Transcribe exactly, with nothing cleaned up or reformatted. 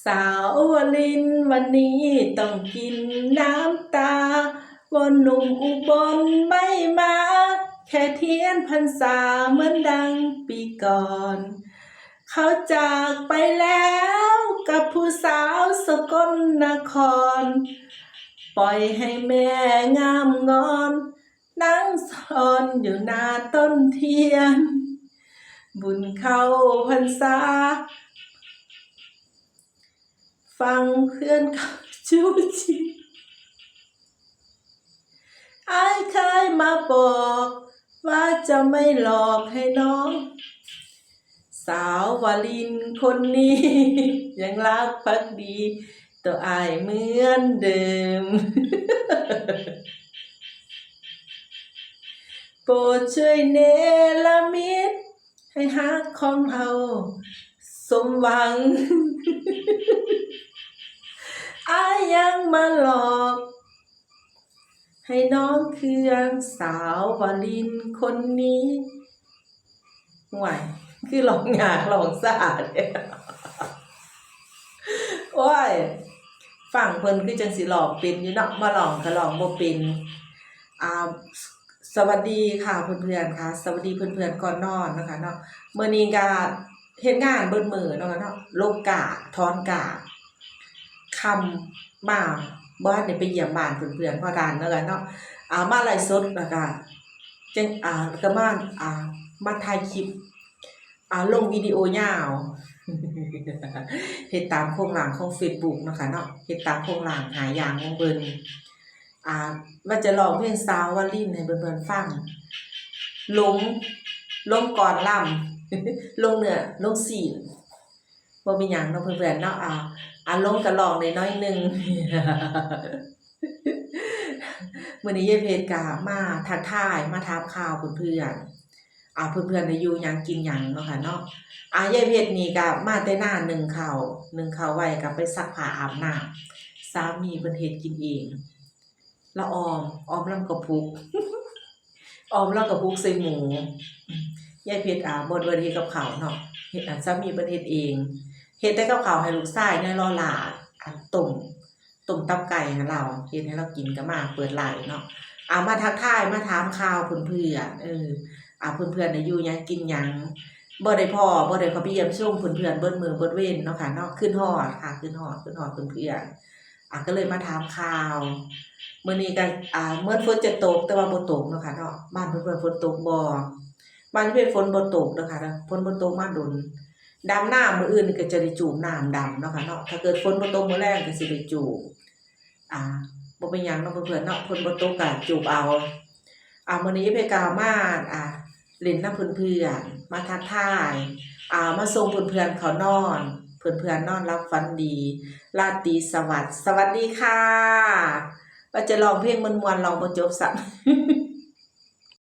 สาววลินวันนี้ต้องกินน้ำตา ว่าหนุ่มอุบลไม่มา แค่เทียนพรรษาเหมือนดังปีก่อน เขาจากไปแล้วกับผู้สาวสกลนคร ปล่อยให้แม่งามงอน นั่งซ่อนอยู่หน้าต้นเทียน บุญเข้าพรรษา ฟังเพื่อนเขาจู้จี้ อ้ายเคยมาบอก ว่าจะไม่หลอกให้น้อง สาววลินคนนี้ ยังรักภักดี ต่ออ้ายเหมือนเดิม โปรดช่วยเนรมิต ให้ฮักของเฮาสมหวัง อ้ายยังมาหลอก ให้น้องเคือง สาววลินคนนี้ ห่วย คือร้องยากร้องซ่าแท้ โอ้ย ฟังเพิ่นคือจั่งสิร้องเป็นอยู่เนาะ มาร้องก็ร้องบ่เป็น อ่า สวัสดีค่ะเพื่อนๆค่ะ สวัสดีเพื่อนๆก่อนนอนนะคะเนาะ มื้อนี้ก็เฮ็ดงานเบิดมื้อเนาะค่ะเนาะ ลกกล้า ถอนกล้า ค่ำมา บ่ทันได้ไปเยี่ยมบ้านเพื่อนๆ พอทันเนาะค่ะเนาะ อ่า มาไลฟ์สดแล้วก็ จั่ง อ่า ก็มา อ่า มาถ่ายคลิป อ่า ลงวิดีโอยาว เฮ็ดตามโครงร่างของเฟซบุ๊กเนาะค่ะเนาะ เฮ็ดตามโครงร่างห้าอย่างของเพิ่น อ่า ว่าจะร้องเพลงสาววลินให้เพื่อนๆฟัง ลง ลงก่อนลำ ลงเนื้อ ลงซีน บ่เป็นหยังเนาะเพื่อนๆเนาะ อ่า อ่า ลงก็ร้องได้น้อยหนึ่ง มื้อนี้ยายเพชรก็มาทักทาย มาถามข่าวเพื่อนๆ อ่า เพื่อนๆได้อยู่หยังกินหยังเนาะค่ะเนาะ อ่า ยายเพชรนี่ก็มาแต่นานึ่งข้าว นึ่งข้าวไว้ก็ไปซักผ้าอาบน้ำ สามีเพิ่นเฮ็ดกินเอง ละออม ออมลำกระปุก ออมลำกระปุกใส่หมู ยายเพชร อ่า บ่ได้เฮ็ดกับข้าวเนาะ เฮ็ด อ่า สามีเพิ่นเฮ็ดเอง เฮ็ดแต่กับข้าวให้ลูกชายในลอหล้า อันต้ม ต้มตับไก่ให้เรา เฮ็ดให้เรากินก็มาเปิดไลฟ์เนาะ อ่า มาทักทาย มาถามข่าวเพื่อนๆ เออ อ่า เพื่อนๆได้อยู่หยังกินหยัง บ่ได้พ้อ บ่ได้เข้าไปเยี่ยมชมเพื่อนๆเบิดมื้อเบิดเว็นเนาะค่ะเนาะ คิดฮอดค่ะ คิดฮอด คิดฮอดเพื่อนๆ อ่ะ ก็เลยมาถามข่าว มื้อนี้ก็ อ่า เหมือนฝนจะตก แต่ว่าบ่ตกเนาะค่ะเนาะ บ้านเพื่อนๆฝนตกบ่ บ้านที่เป็นฝนบ่ตกเนาะค่ะเนาะ ฝนบ่ตกมาโดน ดำนามื้ออื่นนี่ก็จะได้จูบน้ำดำเนาะค่ะเนาะ ถ้าเกิดฝนบ่ตกมื้อแลงก็สิได้จูบ อ่า บ่เป็นหยังเนาะเพื่อนๆเนาะ ฝนบ่ตกก็จูบเอา อ่า มื้อนี้ยายเพชรก็มา อ่า เล่นนำเพื่อนๆ มาทักทาย อ่า มาส่งเพื่อนๆเขานอน เพื่อนๆนอนหลับฝันดี ราตรีสวัสดิ์ สวัสดีค่ะ ว่าจะร้องเพลงม่วนๆ ร้องบ่จบซ้ำ